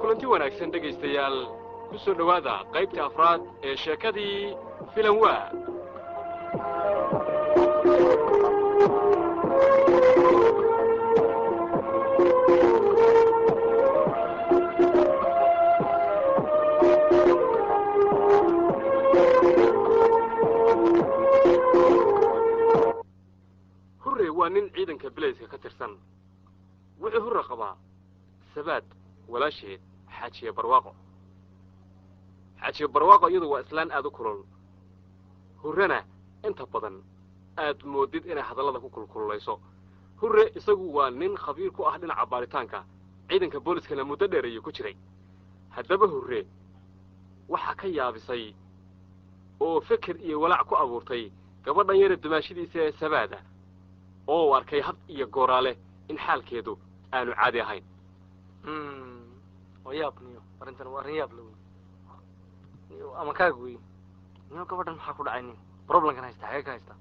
Kulanti wanaagsan dhegaystayaal, ku soo dhowaada qaybta afraad ee sheekadii Filanwaa. Hurre waa nin ciidanka bilayska ka tirsan. Wuxuu Hurre qabaa Sabaad walaasheed Xaajiye Barwaaqo. Xaajiye Barwaaqo iyadu waa islaan aad u kulol, Hurrena inta badan aad moodid inay hadallada ku kulkululayso. Hurre isagu waa nin khabiir ku ah dhinaca baaritaanka, ciidanka booliskana muddo dheer ayuu ku jiray. Haddaba Hurre waxaa ka yaabisay oo feker iyo walaac ku abuurtay gabadhan yare dumaashidiisa ee Sabaada, oo uu arkay had iyo gooraale in xaalkeedu aanu caadi ahayn. Waa yaab niyo, arrintan waa arrin yaab la wey niyo, ama kaaga wey niyo. Gabadhan maxaa ku dhacay niyo? Problemkan haysta xagee ka haysta?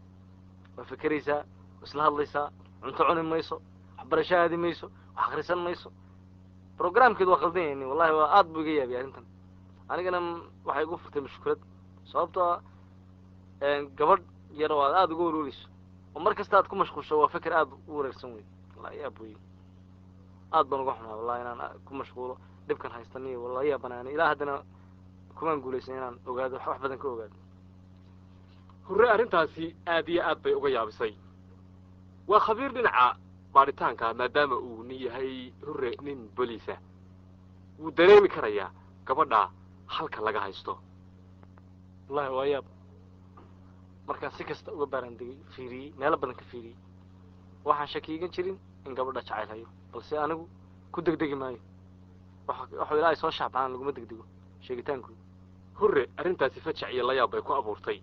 Waa fekeraysaa, waa isla hadlaysaa, cunto cuni mayso, waxbarasho aadi mayso, wax akhrisan mayso, programkeedu waa qaldan yahay niyo. Wallahi waa aad buu iga yaabiyay arrintan, anigana waxay igu furtay mushkulad, sababtoo ah gabadh yar oo aad aada uga welweleyso oo mar kasta aad ku mashquulsho waa feker aad u wareersan wey. Wallahi yaab wey, aad baan uga xumaa wallahi inaan ku mashquulo dhibkan haystaniyo. Wallahi yaa banaanay, ilaa haddana kumaan guulaysan inaan ogaado wax badan ka ogaado. Hurre arrintaasi aad iyo aad bay uga yaabisay. Waa khabiir dhinaca baadhitaanka, maadaama uu nin yahay Hurre nin boliisa, wuu dareemi karayaa gabadha halka laga haysto. Wallahi waa yaab, markaan si kasta uga baaraandegay, fiiriyey, meelo badan ka fiiriyey, waxaan shaki igan jirin in gabadha jacayl hayo, balse anigu ku degdegi maayo. Waxuu ilaa ay soo shaacbaxaan laguma degdego sheegitaankooda. Hurre arrintaasi fajac iyo layaab bay ku abuurtay.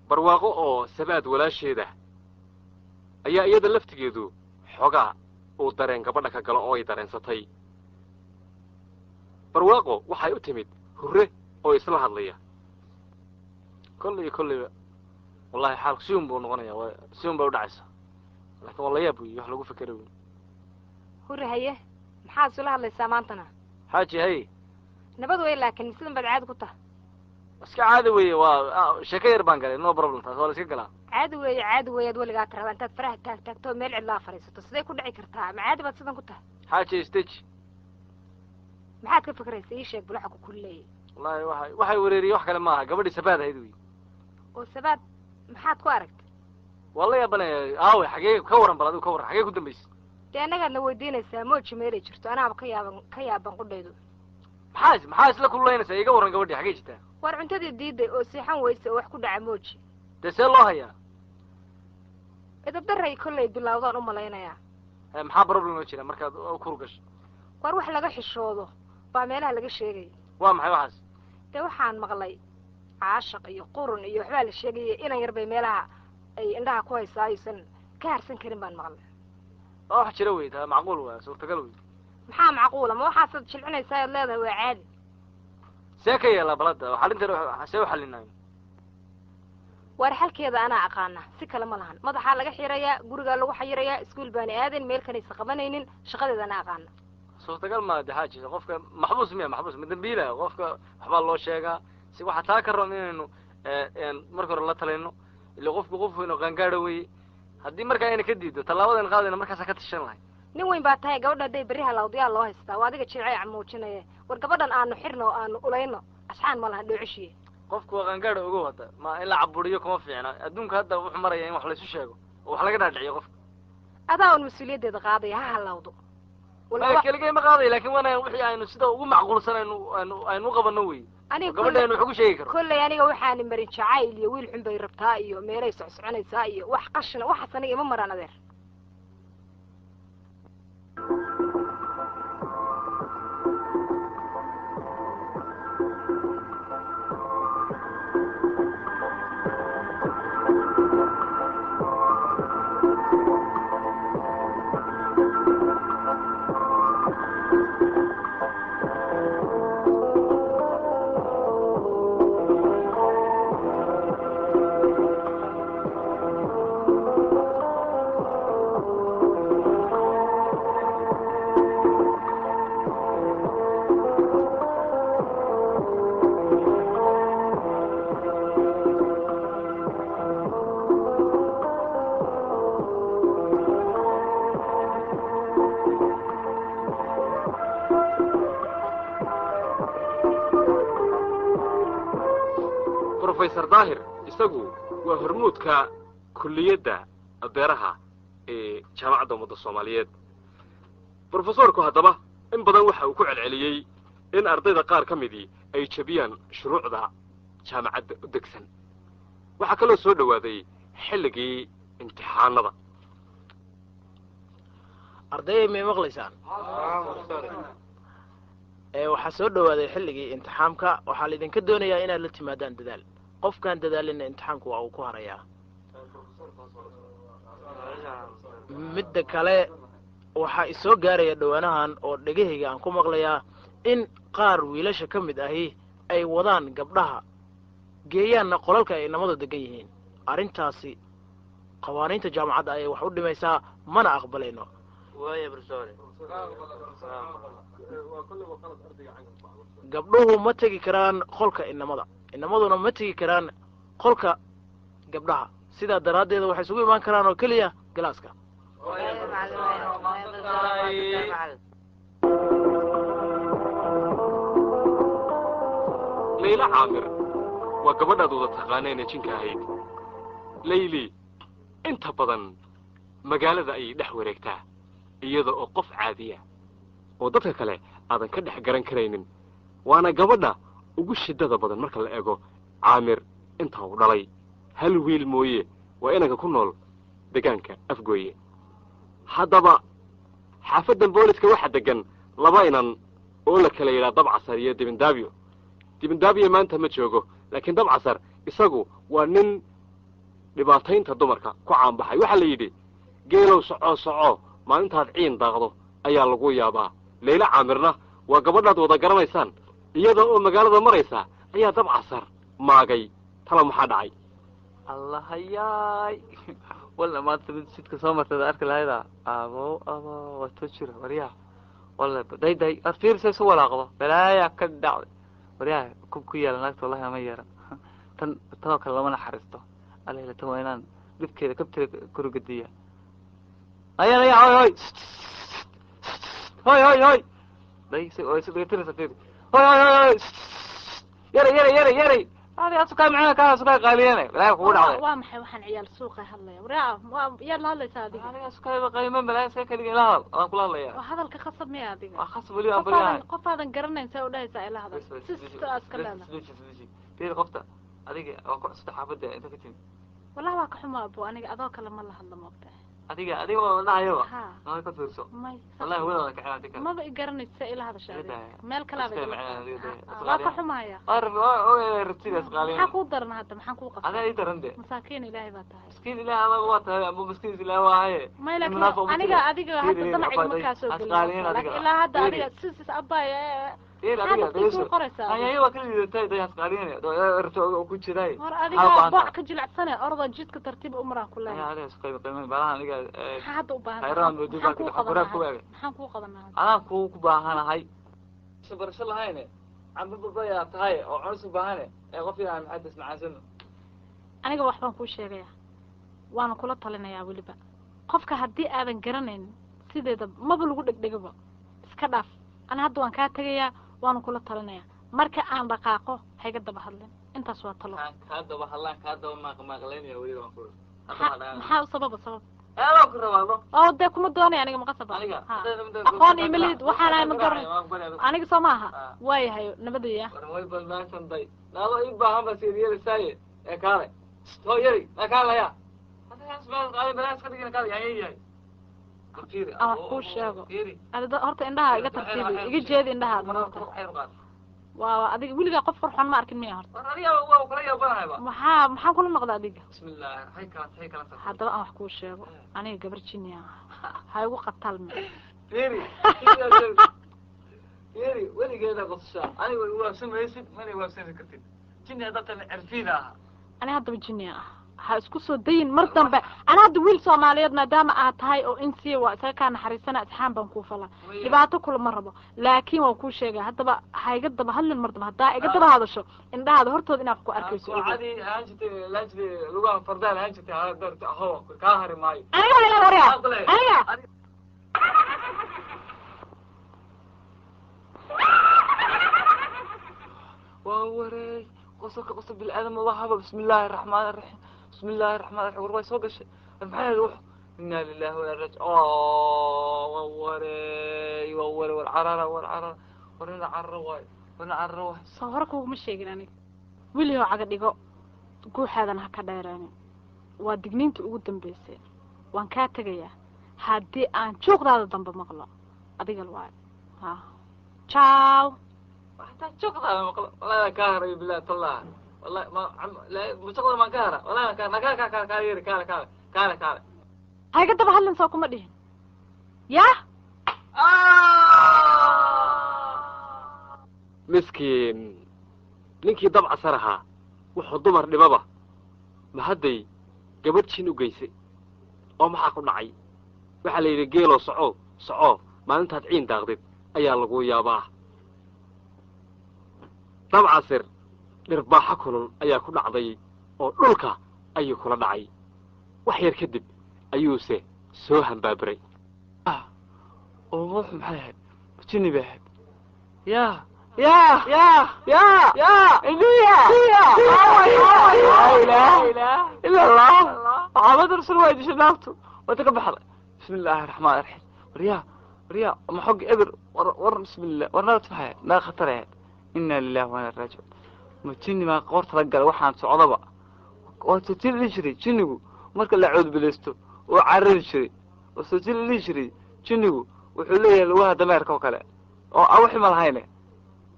Barwaaqo oo Sabaad walaasheeda ayaa iyada laftigeedu xoogaa uu dareen gabadha ka galo oo ay dareensatay. Barwaaqo waxay u timid Hurre oo isla hadlaya. Kolley iyo kolleyba wallahi xaalku si un buu noqonayaa, waa si un bay udhacaysaa, laakiin waa la yaab wey, wax lagu fekero wey. Hurre, haye, maxaad isula hadlaysaa maantana? Xaaji, haye. Nabad wey, laakiin sidan baad caadi ku tahay? Iska caadi weye, waa sheeko yar baan galay, no problem, taas waa la iska galaa. Caadi weeye, caadi weeyaad weligaa tirahda intaad faraha taag taagto oo meel cidlaa fadhiisato. Sidee ku dhici kartaa? Ma caadi baad sidan ku tahay? Xaaji, stage. Maxaad ka fikraysa? Ii sheeg bal waxa ku kulleeyay. Wallahi waxay wareeriyey wax kale maaha, gabadhii Sabaad ahayd wey. Oo Sabaad maxaad ku aragtay? Waa la yaabanaya. Aawe, xagee ka waran? Bal adigu ka warran, xagee ku dambaysay? Dee annagaadna weydiinaysaa? Mooji meelay jirto, anaaba ka yaaban, ka yaaban qudhaydu. Maxaa isla kululaynaysaa? Iga warran, gabadhii xagee jirtaa? Waar cuntadii diiday oo seexan weyse oo wax ku dhaca mooji. Dee see loo hayaa? Edabdaray kollay bilowdaan u malaynayaa. Maxaa problem oo jira markaad kur gasho? Waar wax laga xishoodo baa meelaha laga sheegaya. Waa maxay waxaas? Dee waxaan maqlay caashaq iyo qurun iyo waxbaa la sheegaya, inan yar bay meelaha ay indhaha ku haysaa aysan ka harsan karin baan maqlay. Waa wax jira wey, taa macquul waa, suurtagal wey. Maxaa macquula? Ma waxaasaad jilcinaysaa ood leedahay waa caadi? See ka yeelaa balada xalintan? See u xalinayo? Waar xalkeeda anaa aqaana, si kale ma lahan. Madaxaa laga xirayaa, gurigaa lagu xayirayaa, iskuul baani aadin, meel kanaysa qabanaynin, shaqadeeda anaa aqaana. Suurtagal ma de xaaji, qofka maxbuus miya? Maxbuus ma dambiila? Qofka waxbaa loo sheegaa, si waxaa taa ka roon inaynu marka hore la talino, ila qofku qof weyn oo qaangaadha weye. Haddii markaa ayna ka diido, tallaabadayna qaadayna markaasa ka tashan lahay. Nin weyn baa tahay, gabadha hadday berri halawdayaa loo haystaa. Waa adiga jilcay muujinaya. War gabadhan aanu xirno oo aanu ulayno, asxaan ma lahan dhoocishiye. Qofku waa qaangaadha, ogow. Hadda ma in la caburiyo kuma fiicna. Adduunka hadda wuxuu maraya in wax laysu sheego oo wax laga dhaadhiciyo qofka. Adaa un mas-uuliyaddeeda qaadaya, ha halawdo. Maya, keligay ma qaadayo, laakin waana wixii aynu sida ugu macquulsan aynu u qabano wey. Aniga gabadha aynu wax ugu sheegi karo. Kolley aniga waxaani marin jacayl iyo wiil xun bay rabtaa iyo meelay socsoconaysaa iyo wax qashina, waxaas aniga ima maraan, adeer. Brofesor Daahir isagu waa hormuudka kulliyadda beeraha ee Jaamacadda Ummadda Soomaaliyeed. Brofesorku haddaba in badan waxa uu ku celceliyey in ardayda qaar ka midii ay jebiyaan shuruucda jaamacadda u degsan. Waxaa kaloo soo dhowaaday xilligii imtixaanada. Ardayay, may maqlaysaan? Waxaa soo dhowaaday xilligii imtixaamka. Waxaa laidinka doonayaa inaad la timaadaan dadaal. Qofkaan dadaalinna imtixaamku waa uu ku harayaa. Midda kale, waxaa isoo gaaraya dhowaanahan oo dhegahayga aan ku maqlayaa in qaar wiilasha ka mid ahi ay wadaan gabdhaha, geeyaanna qolalka ay inamadu degan yihiin. Arrintaasi qawaaniinta jaamacadda ayay wax u dhimaysaa, mana aqbalayno. Gabdhuhu ma tegi karaan qolka inamada, inamaduna ma tegi karaan qolka gabdhaha. Sidaa daraaddeeda waxay isugu imaan karaan oo keliya galaaska. Layla Caamir waa gabadhaad wada taqaaneen ee jinka ahayd. Layli inta badan magaalada ayay dhex wareegtaa iyada oo qof caadiya oo dadka kale aadan ka dhex garan karaynin, waana gabadha ugu shiddada badan marka la eego Caamir inta uu dhalay hal wiil mooye, waa inanka ku nool degaanka Afgooye. Haddaba xaafaddan booliska waxaa degan laba inan oo la kala yidhaha Dabcasar iyo Dibindaabyo. Dibindaabyo maanta ma joogo, laakiin Dabcasar isagu waa nin dhibaataynta dumarka ku caanbaxay. Waxaa la yidhi, geelow soco soco, maalintaad ciin daaqdo ayaa lagu yaabaa. Layla Caamirna waa gabadhaad wada garanaysaan. Iyada oo magaalada maraysa ayaa Dabcasar maagay. Tala maxaa dhacay? Allahayaay, walla maanta mid jidka soo martay arki lahayda. Abo abo, waa too jira. Waryaha, walla day day, ar fiirsa isu walaaqdo, balaayaa ka dhacday. Waryaha, kub ku yaala naagta, wallahi ama yeeran. Tan tanoo kale lama naxariisto. Alahila, tan waa inaan dhibkeeda kabteeda korugadiya. Aya aya, hoy hoy hoy hoy hoy, day si oo isu dhagatiraysa, fiir. Hoy hoy hoy hoy, yaray yaray yaray yaray, adi asukaa macna kaa asukaa qaaliyane, balaayaa kugu dhacday. Waa maxay waxaan ciyaal suuqa hadlaya? Waraa, waa yaad la hadlaysaa adiga? Aniga asukaa qayman, balaayaa iska kaliga ila hadal, adaan kula hadlaya. Waa hadalka khasab miya adiga? Waa khasab weli, aan baryahay. Qof aadan garanayn see udhahaysaa ila hadal? Si iska leedahay. Fiir qofta, adiga waa ku cusubta xaafadda, inta ka timid? Wallahi waa ka xumaa abo, aniga adoo kale ma la hadla, moogtahay. Adiga adiga waa dhahayaba. Ha. Nala ka fiirso. May. Wallahi wada ka caaadi kara. Maba i garanaysa see ila hadasha adiga. Meel kalaaba. Iska macnaa adiga dee. Waa ka xumaya. Waa rab, waa rabtidaas qaaliyan. Maxaa kuu daran hadda? Maxaan kuu qabtaa? Adaa ii daran de. Masaakiin Ilaahay baa tahay. Miskiin Ilaahay adaga waa tahay, amba miskiin Ilaahay waa haye. May, laakiin aniga adiga hadda damaciga markaa soo gelin, laakiin ilaa hadda adiga sis abbaay Fiir maxaa adiga dadka isugu qoraysaa? Ayayo waa kala liidatay day, hasqaaliyan rabto ku jiray. War adiga booc ka jilacsane, orda jidka tartiib umaraan ku Ayaa leeyahay. Adiga isku qayb qiimayn balaha aniga. Maxaa hadda u baahan? Khayradan buu Maxaan kuu dib ku qabanaa? waagay. Maxaan kuu qabanaa? Anaa kuu ku baahanahay barasho lahayne, camba babayaa tahay oo cunis u baahane ee qof yahay, maxay tasmacaansano? Aniga wax baan kuu sheegayaa, waana kula talinayaa weliba. Qofka haddii aadan garanayn sideeda maba lagu dhegdhegaba, iska dhaaf. Ana hadda waan kaa tegayaa, waana kula talinayaa. Marka aan dhaqaaqo hayga daba hadlin. Intaas waa talo. Kaan kaa daba hadlaan, kaa daba maaqmaaqlaynaya weliba waan ku Maxaa u sababa sabab? Anaa ku rabaado. Oo dee kuma doonaya aniga, maqasaba. Aniga Ha. Aqoon ima lihid, waxaan ahay ma garanay aniga, soo maaha? Waayahay, nabadaya. War way balmaansan day, naado ii baahan ba siid yeelisaaye ee kaalay hoo yari na kaalaya balaa iska dhigina, kaalay yahay yahay. Aan wax kuu sheego. Adi horta indhaha iga tartiibi, iga jeedi indhaha. War Waa adiga weligaa qof qurxoon ma arkin miya horta? Adiga waa kula yaabanahayba. Maxaa kula noqda adiga? Bismillah, hay kala hay kala. Haddaba aan wax kuu sheego, aniga gabar jinni ah, ha igu qatalmi. Fiiri fiiri, weligeeda qosashaa aniga iwaabsamaysid, mana iwaabsami kartid. Jinni haddaad tahay cirfiida aha. Ani haddaba jinni ah, ha isku soo dayin mar dambe. Ani hadda wiil Soomaaliyeed maadaama aad tahay oo insiya waa isaga kaa naxariisana, asxaan baan kuu falaa, dhibaato kulama rabo, laakiin waan kuu sheegaya haddaba, ha iga daba hadlin mar dambe. Haddaa iga daba hadasho, indhahaada hortooda inaad wax ku arkayso ogow. Cadii ahaan jirtay, laan jirtay lugaha fardaha lahaan jirtay, darta ahow kaa hari maayo. Aniga waa ilaa waryaa aniga. Waa wareey. Qosolka qosol bini aadam wahaba. Bismi illaahi araxmaan araxiim, bismi illaahi araxmaan raxiim. War way soo gashay, war maxay ahayd wax? Inaa lillahi wa inaa raaji. Waa wareey, waa warey. War carara, war carara, war ina carara waayo, war ina carara waayo. Soo hore kuguma sheegin aniga, welioo caga dhigo, guuxaadana ha ka dheeraanin. Waa digniinta ugu dambeysay, waan kaa tegayaa. Haddii aan juuqdaada dambe maqlo, adigal waayo. Ha, ciao. Hataa juuqdaada maqlo, wallahi kaa harayo, billahi tallah, wallahi ma juuqda maan ka hara, wallahi maan ka hara. Kaale, kaale, kaale, yeri, kaale, kaale, kaale, kaale. Ha iga daba hadlin, soo kuma dhihin yah. Miskiin ninkii dabcasar ahaa wuxuu dumar dhibaba, ma hadday gabadh jin u geysay oo maxaa ku dhacay? Waxaa la yidhi geeloo soco soco, maalintaad ciin daaqdid ayaa lagu yaabaa. Dabcasir dhirbaaxo kulul ayaa ku dhacday oo dhulka ayuu kula dhacay. Wax yar kadib ayuuse soo hambaabiray. Oo wuxuu maxay ahayd? Jinni bay ahayd. Ya ya ya ya ya indiya, laa ilaaha ila allah, maxamed rasul. Waa dishay naagtu, wata ka baxday. Bismi illaahi raxmaan raxiim. Waryaa, waryaa, ma xog eber? War, war, bismillah. War naagtu maxay ahayd? Naag khatar ahayd. Inaa lillahi wa inaa raajicuun. Ma jinni baa qoorta la galay? Waxaan socdaba waa soo jin dhihi jiray jinnigu marka la coodbilaysto oo carari jiray, oo soo jin dhihi jiray jinnigu wuxuu leeyahay lugaha dameerka oo kale oo a wixii ma lahayne.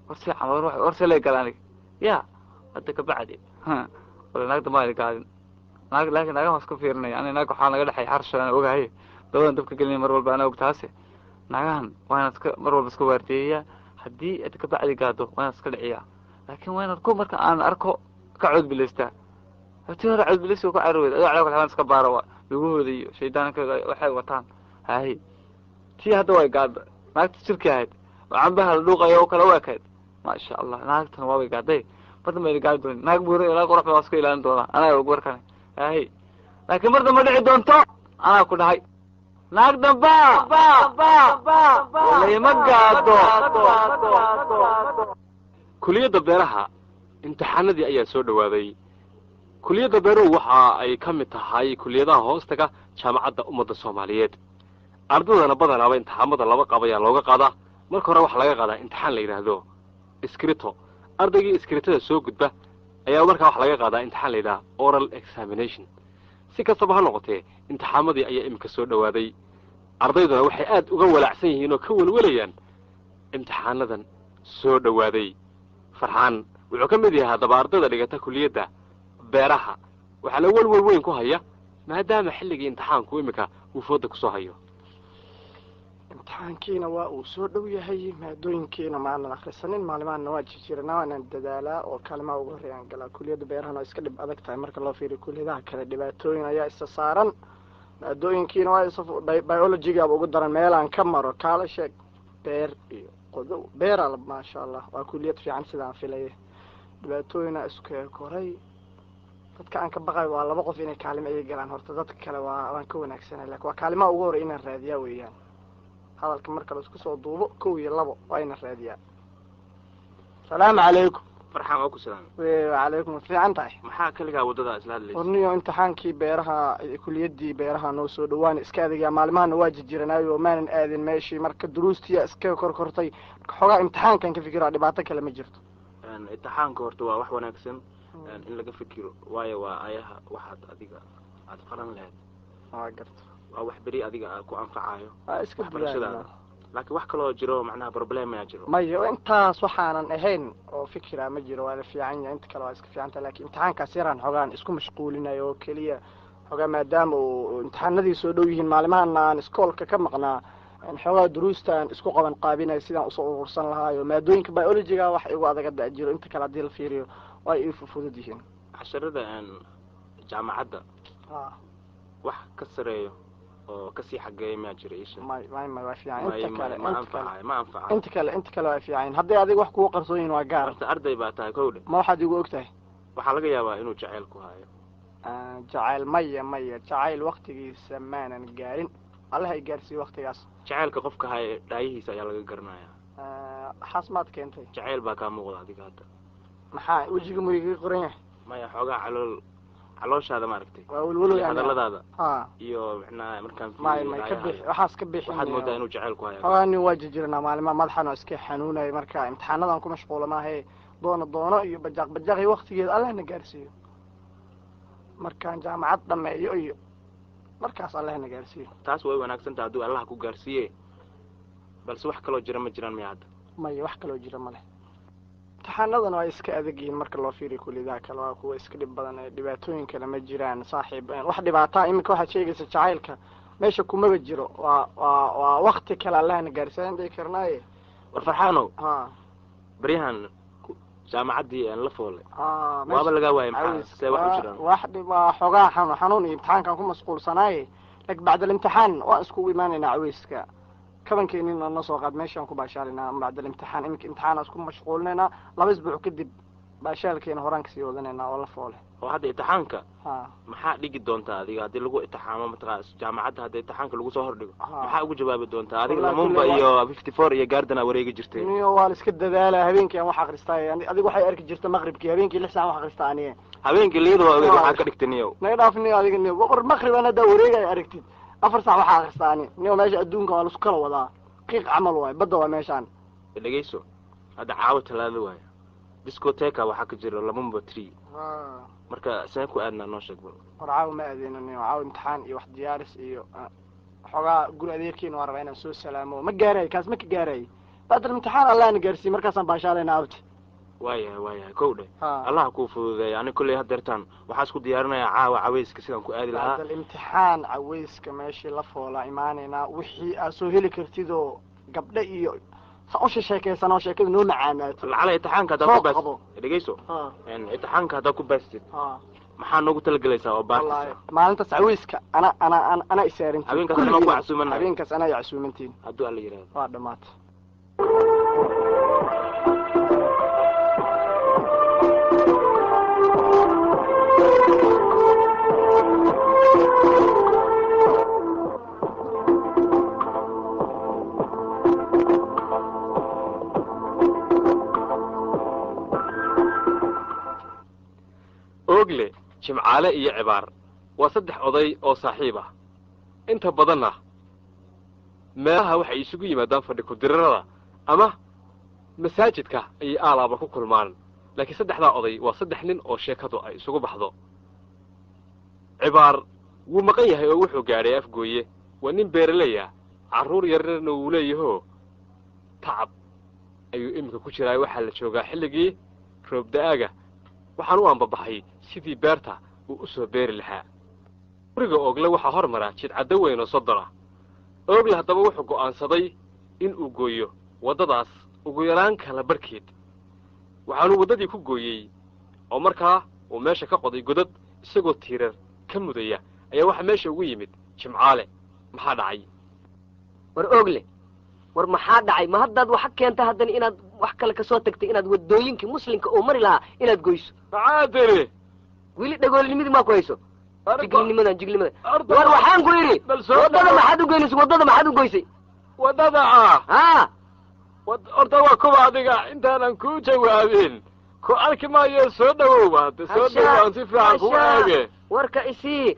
War si camal, war see lay gala aniga ya hadda kabacdi wala naagta maan gaadin naag, laakiin naagaha waan iska fiirinaya ani. Naag waxaa naga dhexay xarshan aan ogahay, dabadan dabka gelinaya mar walba anaa og. Taase naagahan waa inaad iska mar walba iska waardiyeyaa. Haddii aad kabacdi gaado waa inaad iska dhiciyaa, laakiin waa inaad ku marka aan arko ka coodbilaystaa. Hatii hore coodbilaysiga ku carari weyda adoo calaa waxbaan iska baara, waa lugahooda iyo shaydaanka waxay wataan. Haye, tii hadda way gaada, naagta jirkii ahayd oo cambaha la dhuuqayo oo kale u ekayd. Maasha allah, naagtana waabay gaaday. Mar dambe ayna gaadi doonin naag buura, naag qurux waa iska ilaalin doonaa anaa og warkane. Haye, laakiin mar dambe dhici doonto anaa ku dhahay, naag damba layma gaado. Kuliyadda beeraha imtixaanadii ayaa soo dhowaaday. Kuliyadda beeruhu waxa ay ka mid tahay kuliyadaha hoostaga Jaamacadda Ummadda Soomaaliyeed. Ardaydana badanaaba imtixaamada laba qaab ayaa looga qaadaa. Marka hore waxaa laga qaadaa imtixaan la yidhaahdo iscrito. Ardaygii iskritada soo gudba ayaa markaa waxa laga qaadaa imtixaan la yidhaha oral examination. Si kastaba ha noqotee, imtixaamadii ayaa iminka soo dhowaaday. Ardayduna waxay aad uga walaacsan yihiin oo ka welwalayaan imtixaanadan soo dhowaaday. Farxaan wuxuu ka mid yahay haddaba ardayda dhigata kuliyadda beeraha. Waxaa la welwel weyn ku haya maadaama xilligii imtixaanku iminka uu fooda kusoo hayo. Imtixaankiina waa uu soo dhow yahay, maadooyinkiina maanan akhrisanin. Maalimahanna waa jirjiranaa, waanaan dadaalaa oo kaalimaha ugu horreeyaan galaa. Kuliyadda beerahana waa iska dhib adag tahay marka loo fiiriyo kuliyadaha kale, dhibaatooyin ayaa isa saaran. Maadooyinkiina waa isa biologygaaba ugu daran, meelaan ka maro kaala sheeg. Beer iyo qodow beeraa, maasha allah, waa kuliyad fiican sidaan filaya. Dhibaatooyinaa isku koray. Dadka aan ka baqayo waa laba qof inay kaalimo iga galaan. Horta dadka kale waa waan ka wanaagsanay, lakin waa kaalimaha ugu horey inaan raadiyaa weeyaan. Hadalka marka la isku soo duubo, 1 iyo 2 waa inaan raadiyaa. Salaamu calaykum. Farxaan, waa ku salaamay. Wacalaykum, fiican tahay. Maxaa kaligaa waddada isla hadlaysa? Warniyo, imtixaankii beeraha, kuliyaddii beeraha noo soo dhawaan, iska adegaa. Maalmahana waa jijiranaayo oo maanan aadin meeshii, marka duruustiya iska korkortay. Marka xoogaa imtixaankan ka fikiro, dhibaato kale ma jirto. Imtixaanka horta waa wax wanaagsan in laga fikiro, waayo waa ayaha waxaad adiga aad qaran lahayd. Waa garta. Waa wax beri adiga aad ku anfacayo waa iska waxbarashadaada. Laakiin wax kaloo jiro, macnaha problem ayaa jiro? Maya, intaas waxaanan ahayn oo fikira ma jiro, waa la fiican yahay. Inta kale waa iska fiican tahay, lakin imtixaankaas yaraan xoogaan isku mashquulinayo oo keliya xoogaa, maadaama uu imtixaanadii soo dhow yihiin. Maalmahana aan iskoolka ka maqnaa, xoogaa duruusta aan isku qaban qaabinayo sidaan usoo urursan lahaayo. Maadooyinka biologyga wax igu adag hadda jiro, inta kale haddii la fiiriyo waa ii fudud yihiin. Casharada jaamacadda wax ka sareeyo oo kasii xageeya miyaa jira isha? May may may, waa fiican. May inta kale ma inta kale anfacayo, ma anfacayo. Inta kale waa fiican. Hadday adiga wax kugu qarsoon yihiin waa gaar. Horta arday baa tahay, kow dhe. Ma waxaad igu og tahay? Waxaa laga yaabaa inuu jacayl ku hayo. Jacayl? Maya maya, jacayl waktigiisa maanan gaarin, allaha i gaarsiiyo waktigaas. Jacaylka qofka haya dhaayihiisa ayaa laga garanayaa. Xaas maad keentay? Jacayl baa kaa muuqda adiga hadda. Maxaa wejiga muu igaga qoran yahay? Maya, xoogaa calooshaada maaragtay. Waa welwelo. Iyo hadalladaada. Ha. Iyo macnaha markaan May, may, ka bixi waxaas, ka bixi. Waxaad moodaa inuu jacayl ku hayo. Xogaa nin waa jirjiranaa maalima, madaxan oo iska xanuunaya, marka imtixaanadan ku mashquula maahe. Doono doono iyo bajaaq bajaaq iyo waktigeeda Allahna gaarsiiyo. Markaan jaamacad dhameeyo iyo markaas Allahna gaarsiiyo. Taas way wanaagsan tahay hadduu Allah ku gaarsiiye, balse wax kaloo jira ma jiraan miya hadda? Maya, wax kaloo jira male. Imtixaanadana waa iska adag yihiin marka loo fiiriyo kuliyadaha kale, waa kuwa iska dhib badan ee dhibaatooyin kale ma jiraan saaxiib. Wax dhibaataa iminka waxaad sheegaysa jacaylka meesha kumaba jiro. Waa wakti kale Allahna gaarsiiyo aan dhihi karnaaye. War Farxaanow. Ha. Baryahan jaamacaddii aan la foolay Ha. waaba lagaa waayay, maxaa see wax u jiraan? Wax dhib waa xogaa xanuun xanuun iyo imtixaankaan ku mashquulsanaaye, laakiin bacda alimtixaan waan iskugu imaanaynaa caweyska. Kabankeenina noo soo qaad, meeshaan ku baashaalinaa bacda alimtixaan. Iminka imtixaan isku mashquulinaynaa, 2 isbuuc kadib baashaalkeena horaan kasii wadanaynaa oo la foole. Oo hadda imtixaanka Ha. maxaa dhigi doontaa adiga haddii lagu imtixaamo, mataqaa jaamacadda hadda imtixaanka lagu soo hordhigo? Ha. Maxaa ugu jawaabi doontaa adiga? Wallahi Lamumba kulli iyo 54 iyo Garden aa wareegi jirtay. Niyo, waa la iska dadaalaa. Habeenkii aan wax akristaay, adiga waxay arki jirta maqribkii, habeenkii 6 saac wax akristaa aniye. Habeenkii liyada waa ogeed, waxaa ka dhigtay niyow. Naga dhaaf niyo, adiga niyo war maqrib aan haddaa wareegaya aragtid, 4 saac waxaa akristaa ani. Niyo, meesha adduunka waa laisku kala wadaa, qiiq camal waay, badda waa meeshaan. Dhegeyso, hadda caawa Talaado waaye, discoteca waxaa ka jira Lamumba 3, marka seen ku aadnaa? Noo sheeg bal. War caawa ma aadeyno niyo, caawa imtixaan iyo wax diyaaris iyo xogaa guri adeerkiina waan rabaa inaan soo salaamo. Ma gaarayo kaas, ma ka gaarayo. Bacdal imtixaan Allahna gaarsiiye, markaasaan baashaalayna abti. Waayahay, kow dheh. Ha. Allah kuu fududeeya. Ani kolley haddeertaan waxaa isku diyaarinayaa caawa caweyska sidaan ku aadi lahaa. Bacdal imtixaan caweyska meeshii la foolaa imaanaynaa, wixii aad soo heli kartid oo gabdho iyo sa u sheekeysan oo sheekada noo macaanaato. Lacala imtixaanka haddaad Soo ku baas qabo. Dhegeyso. Ha. Imtixaanka haddaad ku baastid, Ha. maxaa noogu talagelaysaa oo Wallaahi baartisa? maalintaas caweyska ana isaarintiin. Habeenkaas anaa ku casuumanahay. Habeenkaas anaa casuumantiin. Hadduu Alla yidhaahdo. Waa dhamaatay. Oogle, Jimcaale iyo Cibaar waa saddex oday oo saaxiib ah. Inta badanna meelaha waxay isugu yimaadaan fadhi ku-dirirada ama masaajidka ayay aalaaba ku kulmaan, laakiin saddexdaa oday waa saddex nin oo sheekadu ay isugu baxdo. Cibaar wuu maqan yahay oo wuxuu gaadhay Afgooye. Waa nin beeraley ah, carruur yararna wuu leeyahoo tacab ayuu iminka ku jiraa. Waxaa la joogaa xilligii roob-da'aaga, waxaan u ambabaxay sidii beerta uu u soo beeri lahaa. Guriga Oogle waxaa hor mara jidcaddo weyn oo 30 ah. Oogle haddaba wuxuu go'aansaday in uu gooyo waddadaas ugu yaraan kala barhkeed. Waxaanuu waddadii ku gooyey oo markaa uu meesha ka qoday godad isagoo tiirar ka mudaya ayaa waxaa meesha ugu yimid Jimcaale. Maxaa dhacay? War Oogle, war maxaa dhacay? Ma haddaad waxa keenta haddana inaad wax kale kasoo tagtay, inaad waddooyinkii muslimka oo mari lahaa inaad goyso? Maxaa tiri? Weli dhagoolinimidii maa ku hayso, jiglinimadan, jiglinimadan. Horta- War waxaan ku idhi, Bal soo waddada dhawo. maxaad u goynaysa? Waddada maxaad u goysay? Waddada ah? Ha. Horta waa kuwa adiga intaanan kuu jawaabin ku arki maayo. Soo dhawow, hadda soo dhawow, aan si fiican kugu eege. Warka isii.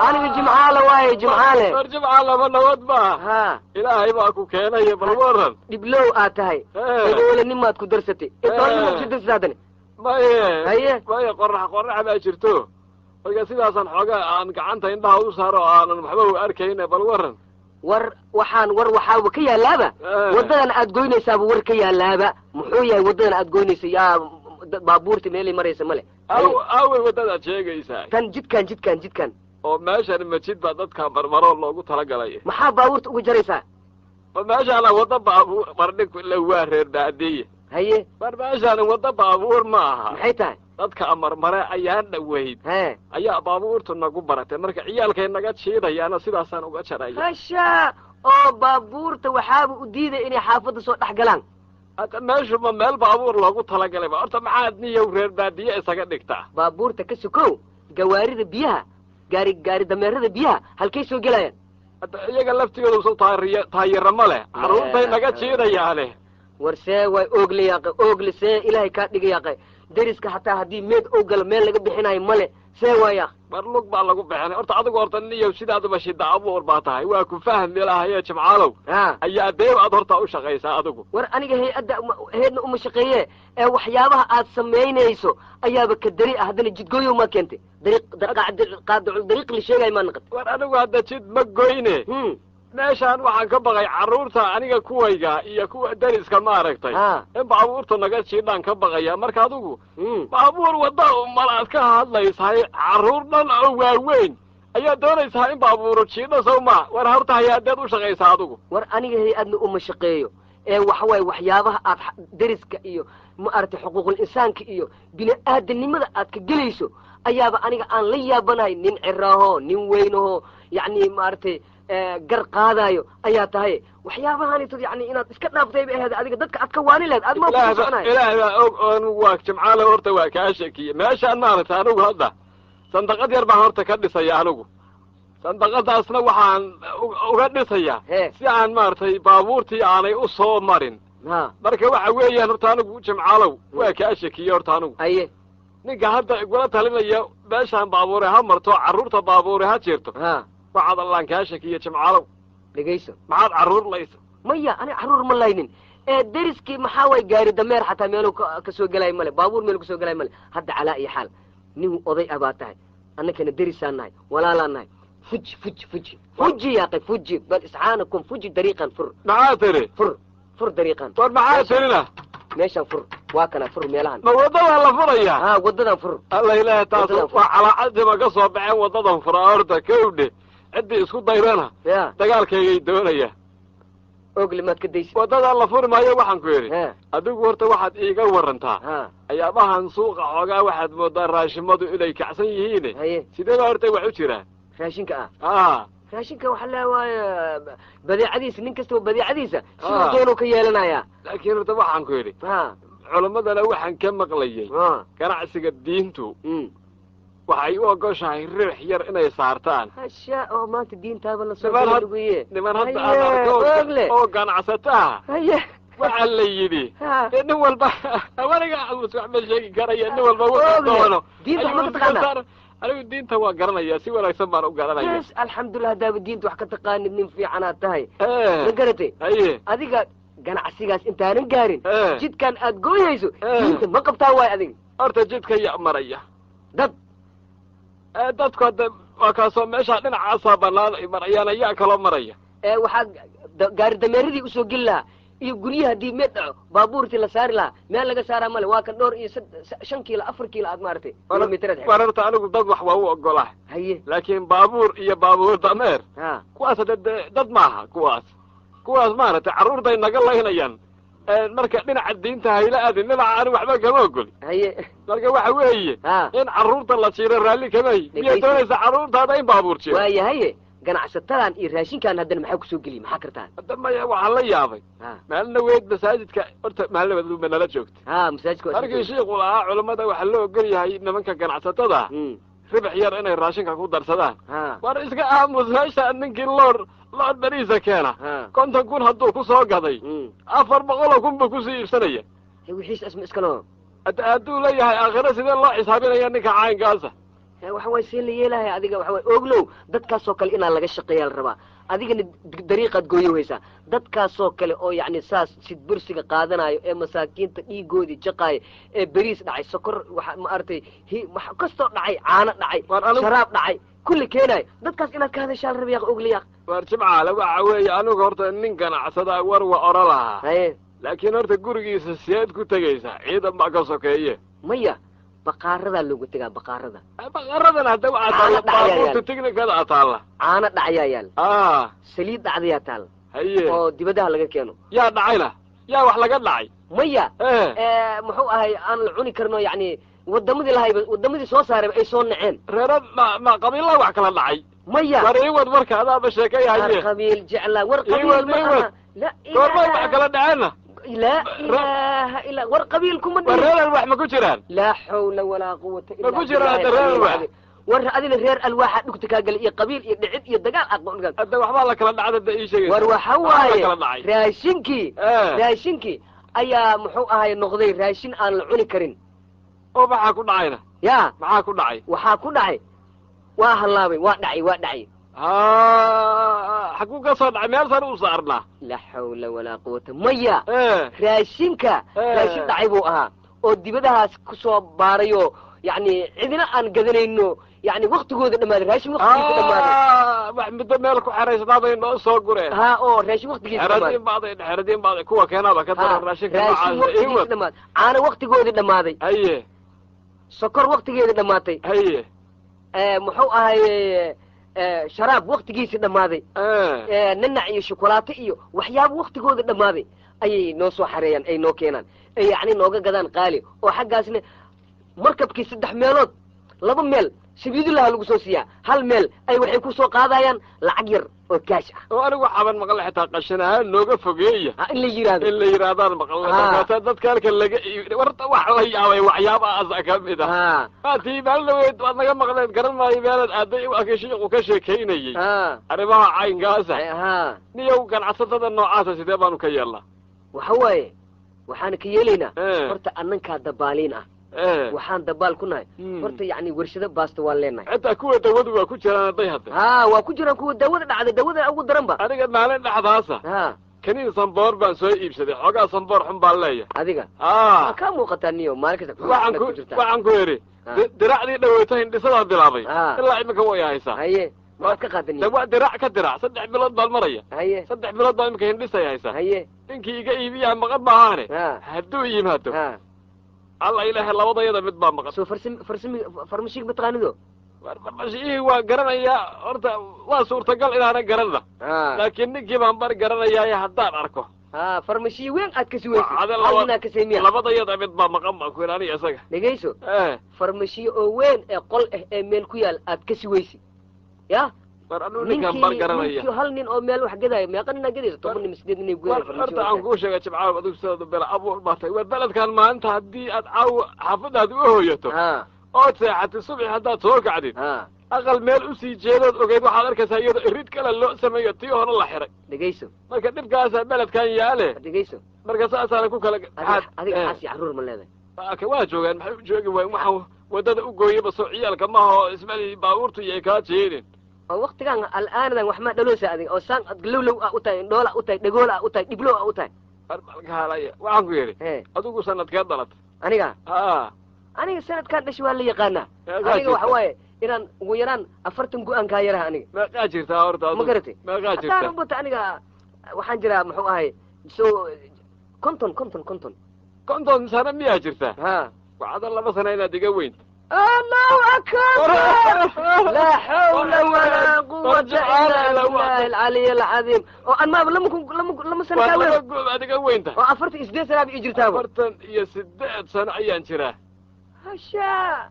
Aniga Jimcaale waaye, Jimcaale. War Jimcaale, ma nabad ba? Ha. Ilaahay baa ku keenaya, bal waran. Dhiblow aad tahay. Dhagoolanimaad ku darsatay, iddoolnimaad ku darsatay haddana. Maye. Haye. Maye, qorax qorax baa jirto, marka sidaasaan xoogaa aan gacanta indhaha u saaro oo aanan waxba u arkayne. Bal waran. War waxaan, war waxaaba ka yaalaaba waddadan aad goynaysaaba, war ka yaalaaba muxuu yahay waddadan aad goynaysa? Yaa baabuurta meelay maraysa male. Aw, aaway waddadaad sheegaysaa? Tan jidkan, jidkan, jidkan. Oo meeshan majid baa dadka marmaro loogu talagalay. Maxaa baabuurta uga jaraysaa? Ma meeshaana wadda baabuur mardhig la waa reer baadiye. Haye. Mar meeshaan wadda baabuur ma aha. Maxay tahay? Dadka marmare ayaan dhoweyd He. ayaa baabuurtu nagu baratay, marka ciyaalkay naga jiidayaana sidaasaan uga jaraya. Hasha, oo baabuurta waxaaba u diiday inay xaafadda soo dhex galaan. Hadda meeshu ma meel baabuur loogu talagalay ba? Horta maxaad niyow reer baadiye isaga dhigtaa? Baabuurta ka sokow, gawaarida biyaha, gaari gaari dameerada biyaha halkay soo gelayaan? Hadda iyaga laftigooda soo taariya taayirama leh, carruurtay naga jiidayaane. War see waay Oogle yaaqe, Oogle, see Ilaahay kaa dhiga yaaqe. Deriska xataa haddii meed oo galo meel laga bixinayo male. See waaya? War lug baa lagu bixinay horta adigu. Horta niyow sidaaduba shida abuur baa tahay, waa ku fahmi lahaye Jimcaalow. Ayaa deeb aad horta u shaqaysaa adigu? War aniga hay-adda hay-adna uma shaqeeye, ee waxyaabaha aad samaynayso ayaaba ka dari ah. Haddana jidgooyow maa keentay dariiq qaadicul dariiq la sheegayo maa naqatay. War anigu hadda jid ma goyne. Meeshaan waxaan ka baqay carruurta aniga kuwayga iyo kuwa deriska, maaragtay, in baabuurta naga jiidhaan ka baqaya. Marka adigu baabuur wadda malaad ka hadlaysahay, carruur dhan oo waaweyn ayaa doonaysaa in baabuuru jiidho, sow ma? War horta hay-adeed u shaqaysaa adigu? War aniga hay-adna uma shaqeeyo, ee waxa waaye waxyaabaha aad deriska iyo maaragtay xuquuqul insaanka iyo bini aadanimada aad ka gelayso ayaaba aniga aan la yaabanahay. Nin ciraaho, nin weynaho, yacni maaragtay gar qaadaayo ayaa tahay. Waxyaabahanito yani inaad iska dhaaftay bay ahayd, adiga dadka aad ka waani lahayd aad ma Ilaah ku soconayo. Ilaah baa og oo anigu waa Jimcaale, horta waa kaa shekiye. Meeshaan maaragtay anigu hadda sandaqad yar baan horta ka dhisaya. Anigu sandaqadaasna waxaan uga dhisayaa si aan maaragtay baabuurtii aanay u soo marin. Marka waxa weeyaan horta anigu Jimcaalow waa kaa shekiye horta anigu. Haye. Ninka hadda igula talinaya meeshaan baabuure ha marto, carruurta baabuure ha jirto, waxaad allaan kaa shekiye Jimcaalow. Dhegayso. Maxaad carruur laysa? Maya, aniga carruur ma laynin, ee deriskii maxaa waay gaari dameer xataa meeluu ka soo gelaayo male, baabuur meelu kasoo gelaayo male. Hadda calaa iyo xaal nin oday ah baa tahay, annakana derisaan nahay, walaalaan nahay. Fuji, fuji, fuji, fuji yaaqay, fuji bal iscaanakum, fuji dariiqan fur. Maxaa tiri? Fur, fur dariiqan. War maxaa tirina? Meeshaan fur, waa kana, fur meelahan. Ma waddadaa la furayaa? Ha, waddadan fur. Alla ilaaha, taas Waddadan fur. waa calaacadiba ka soo baxeen. Waddadan furaa horta kowdhe, ciddii isku daydana dagaalkaygay doonaya. Ogle maad ka daysid. Waddadan la furi maayo. Waxaan ku yidhi, adigu horta waxaad iiga warantaa ayaabahan suuqa xoogaa waxaad moodaa raashimadu inay kacsan yihiin. Sidee baa horta wax u jiraan? Raashinka ah? Ah. Raashinka waxaa la waaye badeecadiisa, nin kastaba badeecadiisa siduu doonuu ka yeelanayaa. Laakiin horta waxaan ku yidhi, culammadana waxaan ka maqlayay ganacsiga diintu waxay u ogoshahay riix yar inay saartaan. Hasha oo maanta diintaaba lasoo Niman luguye. Niman hadda aad arko oo ganacsataa waxaa la yidhi dee nin walba aniga wax ma sheegi karaya, nin walba wuxuu Ogle, doono diinta wax ma ayuu ka taqaanaa? Anigu diinta waan garanaya, si wanaagsan baan u garanaya. Bes, alxamdulilah, haddaaba diinta wax ka taqaanid nin fiicanaad tahay. Ma garatay? Haye. Adiga ganacsigaas intaanan gaarin, jidkan aad gooyayso diinta ma qabtaa waay adiga? Horta jidka ya maraya? Dad. Dadku hadda waa kaasoo meesha dhinacaasaa banaan ay marayaan, ayaa kaloo maraya. Ee waxaa gaari dameeradii usoo geli lahaa iyo guryaha haddii meed dhaco baabuurtii la saari lahaa, meel laga saaraa male. Waa kan dhowr iyo 5 kiilo, 4 kiilo aad maaragtay kilomitreed. War horta anigu dad wax waa u ogolaa, Haye. laakiin baabuur iyo baabuur dameer kuwaas hadda dad maaha kuwaas. Kuwaas maaragtay carruurtay naga laynayaan. Marka dhinaca diinta hayla aadin, dhinaca ani waxba kama ogoli. Haye. Marka waxa weeye in carruurta la jiiro raalli kamay. Miyaa Dhegaysi. doonaysa carruurtaada in baabuur jiro? Waaya, haye, ganacsatadan iyo raashinkan haddana maxaa kusoo geliyay? Maxaa kartaa? Hadda maya, waxaan la yaabay maalin dhaweyd masaajidka, horta maalin dhaweyd ma nala joogta? Ha, masaajidka waa Markii shiiku lahaa culammada waxaa loo ogol yahay nimanka ganacsatada ribax yar inay raashinka ku darsadaan. War iska aamus. Meesha ninkii loor beriisa keena, 50,000 hadduu ku soo gaday, 400,000 buu kusii iibsanaya. Wixiis asma iskalo. Hadduu leeyahay aakhiro sidee loo xisaabinaya ninka caynkaasa? Waxa waay see la yeelahay adiga? Waxa waay oglow, dadkaasoo kale inaa laga shaqeeyaa la rabaa. Adigana dariiqaad gooyo haysaa. Dadkaasoo kale oo yacni saas sidbursiga qaadanayo ee masaakiinta dhiigoodii jaqaayo, ee beriis dhacay, sokor, waxa maaragtay wax kastoo dhacay, caano dhacay, sharaab dhacay, kulli keenayo, dadkaas inaad ka hadashaa la raba yaaq, ogle yaaq. War Jimcaale, waxa weeye anigu horta nin ganacsada war wa ora lahaa. Haye. Laakiin horta gurigiisa sideed ku tegaysaa? Ciidan baa ka sokeeye. Maya, baqaaradaa looga tegaa, baqaarada. Baqaaradan hadda waxaa taalla Caano dhacayaa baabuurta yaal. tiknikada taalla. Caano dhacayaa yaal, saliid dhacdayaa taal. Haye. Oo dibadaha laga keeno. Yaa dhacayna? Yaa wax laga dhacay? Maya, muxuu ahay aan la cuni karno, yacni wadamadii lahayba, wadamadii soo saarayba ay soo naceen. Reera ma qabiilaa wax kala dhacay? Maya. War ii wad marka adaaba sheekay. War Haye. qabiil jeclaa, war Ii qabiil wad, ma ii wad. aha. La Goormay wax kala dhaceenna? Laa ilaaha illa, war qabiil kuma War dhihin. reer alwaax ma ku jiraan? Laa xawla walaa quwata Ma ku jiraan hadda reer alwaax? War adina reer alwaaxa dhugta kaa galay iyo qabiil iyo dhicid iyo dagaal aqoon. Hadda waxbaa la kala dhacda da ii sheegaysa. War waxa Waxbaa la waaye kala dhacay. Raashinkii ayaa muxuu ahay noqday raashin aan la cuni karin. Oo maxaa ku dhacayna? Yaa, maxaa ku dhacay? Waxaa ku dhacay waa hallaabay, waa dhacay, waa dhacay. Xaguu ka soo dhacay? Meel sare u saarnaa. Laa xawla walaa quwata. Maya, raashinka raashin dhacay buu ahaa oo dibadahaas kusoo baarayoo yacni cidina aan gadanayno, yani waktigooda dhamaaday, raashin waktigiisa dhamaaday. Wax muddo meel ku xeraysnaa bay noo soo gureen. Ha, oo raashin waktigiisa dhamaaday. Xeradiin baaday, xeradiin baaday, kuwa keenaaba ka daran raashinka raashin noocaasa. Waktigiisa Iwad dhamaaday, caano waktigoodii dhamaaday. Haye. Sokor waktigeedii dhamaatay. Haye. Muxuu ahay, sharaab waktigiisii dhammaaday, nanac iyo shukulaato iyo waxyaabo waktigooda dhammaaday ayay noo soo xareeyaan, ay noo keenaan, ay yacni nooga gadaan qaali, oo xaggaasna markabkii 3 meelood 2 meel sabiidullaha lagu soo siiyaa, hal meel ay waxay ku soo qaadayaan lacag yar oo kaash ah. Oo anigu waxaaban maqle xitaa qashin ahaan nooga fogeeya Ha, in la yidhaahdo, in la yidhaahdaan maqle. Markaasaa dadka halka laga iib warta wax la yaabay waxyaabahaasa ka mid ah. Maatii maalin dhaweyd waad naga maqleen, garan maayo meelaad aaday, waa shiiqu ka sheekaynayey arrimaha caynkaasa. Niyow, ganacsatada noocaasa sidee baanu ka yeelnaa? Waxa waaye, waxaana ka yeelaynaa horta annankaa dabaaliin ah, waxaan dabaal ku nahay horta yacni warshado baasta waan leenahay. Xitaa kuwa dawadu waa ku jiraan hadday hadda. Ha, waa ku jiraan kuwa daawada dhacday, daawada ugu daran ba. Aniga maalin dhexdaasa kaniin samboor baan soo iibsaday, xoogaa samboor xun baan leeyahay. Adiga waa kaa muuqataa niyo maalin kasta Waxaan ku ku jirtaa. Waxaan ku idhi diracdii dhaweyto hindhisadaan bilaabay, ilaa iminka way haysaa. Haye, maxaad ka qaadan? De waa dirac ka dirac, 3 bilood baan maraya. Haye. 3 bilood baa iminka hindhisay haysaa. Haye. Ninkii iga iibiyaha maqan maahaane, hadduu yimaado, alla ilaahay, labadayada mid baa maqan. Soo farsami farsami farmashiga mataqaanido? Farmashihii waan garanayaa, horta waa suurtagal inaanan garanna, laakiin ninkii baan bar garanayaaye haddaan arko. Ha, farmashiyi weyn aad ka suweysid. Ada hal ninaa ka saymiya. Labadayada mid baa maqan baan ku yidhi, aniga isaga. Dhegayso, farmashiyo oo weyn ee qol ah ee meel ku yaal aad ka suweysid ya. War anuu ninkaan bar garanaya. Ninkii hal nin oo meel wax gadaayo, meeqa ninaa gadaysa? 10 nin, 8 nin ay War gudaayo farmashiyo. Horta aan kuu sheega, Jimcaaw, adigu sidaadu bela abuur baa tahay. War beledkan maanta haddii aad caawa xaafadaada u hooyato ood seexatid, subaxi haddaad soo kacdid, aqal meel usii jeedood ogeyd waxaad arkaysaa iyadoo irid kale loo sameeyo, tii hore la xiray. Dhegayso. Marka dhibkaasaa beledkan yaale. Dhegayso. Marka saasaana ku kala Adiga adiga xaasi carruur ma leedahay? Ka waa joogaan, maxay u joogi waayen? Waxaan waddada u gooyaba soo ciyaalka maaha oo ismali baabuurtu iyo ay kaa jeedin. Oo waktigan al'aanadan wax maa dhaloosa adiga oo saan ad lowlow ah u tahay, indhoola u tahay, dhegoola ah u tahay, dhiblow ah u tahay? Balkaalaya, waxaan ku yidhi, adigu sanadkee dhalatay? Aniga? Ha. Aniga sanadkaan dhashay waa la yaqaanaa. Meeqaa Aniga waxa jirta? waaye inaan ugu yaraan 40 go-aan kaa yaraha aniga. Meeqaa jirtaa horta adigu? Ma garatay? Meeqaa jirtaa? Haddaan ubata aniga waxaan jiraa muxuu ahay so 50, 50, 50. 50 sano miyaa jirtaa? Ha. Waxaada 2 sano inaad iga weynta. Allahu akbar, laa xawla walaa quwata illa billahi alcaliy alcadiim. Oo an maaba lama kun lama lama sano Waa kaa laba weyn goob aad iga weynta. Oo 48 sanaaba ii jirtaaba. 48 sano ayaan jiraa. Hasha.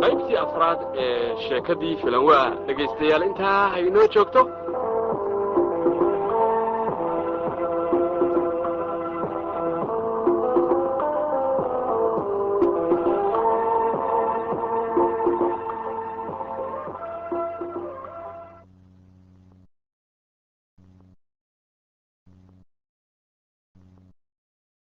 Qaybtii afraad ee sheekadii filan waa, dhegaystayaal, intaa haynoo joogto.